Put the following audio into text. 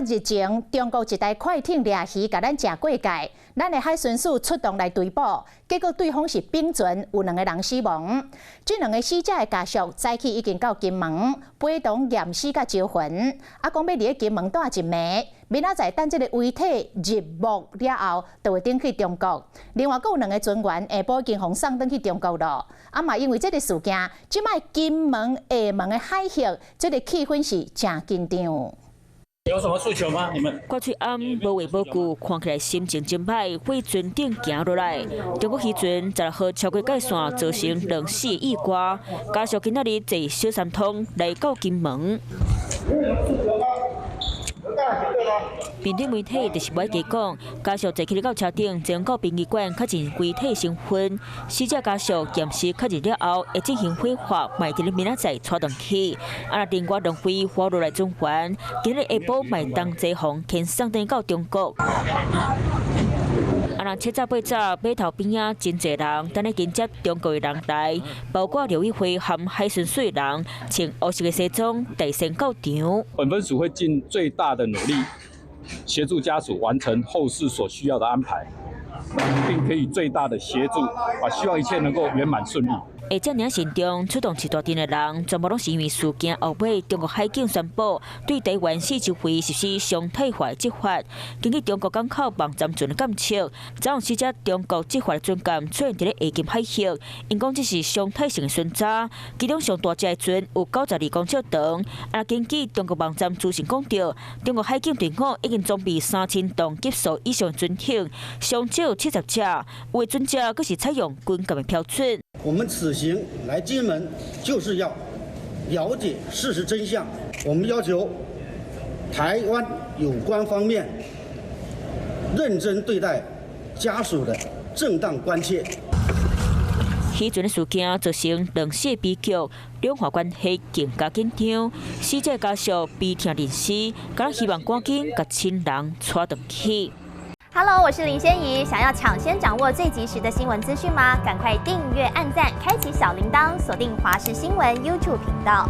日前，中國一台快艇掠魚，共咱食過界，咱的海巡署出動來追捕，結果對方是冰船，有兩个人死亡。這兩个死者的家屬早起已經到金門，陪同驗屍佮招魂。啊，講欲佇咧金門蹛一暝，明仔載等這个遺體入墓了後，就會轉去中國。另外，閣有兩个船員下晡已經予送轉去中國囉。啊嘛，因為這个事件，這擺金門、廈門的海域，這个氣氛是誠緊張。有什麼訴求嗎？你們掛喙罨無話無句，看起來心情真歹，火船頂行落來。中國漁船16號超過界線，造成兩死意外。家屬今仔日坐小三通來到金門。面對媒體，就是無愛加講。家屬坐起到車頂，前往到殯儀館確認遺體身份。死者家屬驗屍確認了後，會進行火化，嘛佇咧明仔載帶轉去。啊，另外兩位活落來船員，今日下晡嘛同齊予遣送轉到中國。啊，若七早八早，碼頭邊仔真濟人，等咧迎接中國的人來，包括陸委會和海巡署的人，穿烏色的西裝，帶先到場。本分署會盡最大的努力，協助家屬完成後事所需要的安排，並可以最大的協助，啊，希望一切能夠圓滿順利。會遮爾慎重出動一大陣的人，全部攏是因為事件後尾，中國海警宣布對台灣四周圍實施常態化執法。根據中國港口網站船的監測，早上四隻中國執法的船艦出現佇咧下金海域，𪜶講這是常態性的巡查，其中上大隻的船有92公尺長。啊，根據中國網站資訊講著，中國海警隊伍已經裝備3000噸級數以上的船艇，上少70隻，有的船隻閣是採用軍艦的標準。我們此行來金門，就是要了解事實真相。我們要求台灣有關方面認真對待家屬的正當關切。漁船的事件造成兩死悲劇，兩岸關係更加緊張。死者家屬悲痛認屍，敢希望趕緊共親人帶轉去。 Hello，我是林仙怡。想要搶先掌握最及時的新聞資訊嗎？趕快訂閱、按讚、開啟小鈴鐺，鎖定華視新聞 YouTube 頻道。